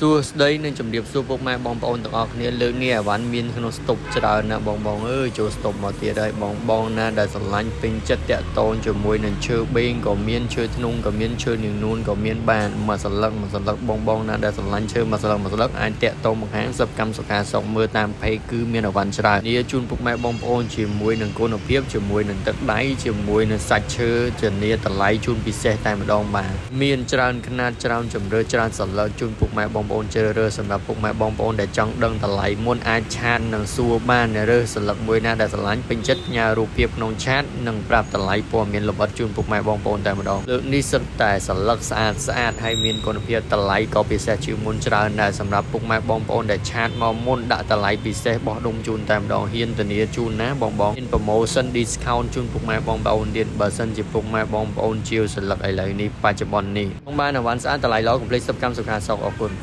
សួស្តីនិងជំរាបសួរពុកម៉ែបងប្អូនទាំងអស់គ្នាលើកនេះអីវ៉ាន់មានក្នុងស្តុបច្រើនណាស់បងបងអើយចូលស្តុបមកទៀតហើយបងបងណាដែលស្រឡាញ់ពេញចិត្តតាក់តងជាមួយនឹងឈើបេងក៏មានឈើធ្នង់ក៏មានឈើនាងនួនក៏មានបានមួយសន្លឹកមួយសន្លឹកបងបងណាដែលស្រឡាញ់ឈើមួយសន្លឹកមួយសន្លឹកអាចតាក់តងមកហាងសិបកម្មសុខាសុកមើលតាម page គឺមានអីវ៉ាន់ច្រើននេះជូនពុកម៉ែបងប្អូនជាមួយនឹងគុណភាពជាមួយនឹងទឹកដៃជាមួយនឹងសាច់ឈើធានាតម្លៃជូនពិសេសតែម្ដងបាទមានច្រើនខ្នាតច្រើនជម្រើសច្រើនសន្លឹកជូនពុកម៉ែបងប្អូនជ្រើសរើសសម្រាប់ពុកម៉ែបងប្អូនដែលចង់ដឹងតម្លៃមុនអាច chat និងសួរបានរើសសន្លឹកមួយណាដែលស្រឡាញ់ពេញចិត្តផ្ញើរូបភាពក្នុង chat និងប្រាប់តម្លៃព័ត៌មានលម្អិតជូនពុកម៉ែបងប្អូនតែម្ដងលើកនេះសុទ្ធតែសន្លឹកស្អាតស្អាតហើយមានគុណភាពតម្លៃក៏ពិសេសជាងមុនច្រើនដែរសម្រាប់ពុកម៉ែបងប្អូនដែល chat មកមុនដាក់តម្លៃពិសេសបោះដុំជូនតែម្ដងហ៊ានធានាជូនណាបងបងមាន promotion discount ជូនពុកម៉ែបងប្អូនទៀតបើសិនជាពុកម៉ែបងប្អូនជាវសន្លឹកឥឡូវនេះបច្ចុប្បន្ននេះបងបានអីវ៉ាន់ស្អាតតម្លៃល្អកុំភ្លេចសិបកម្មសុខាសុខអរគុណ។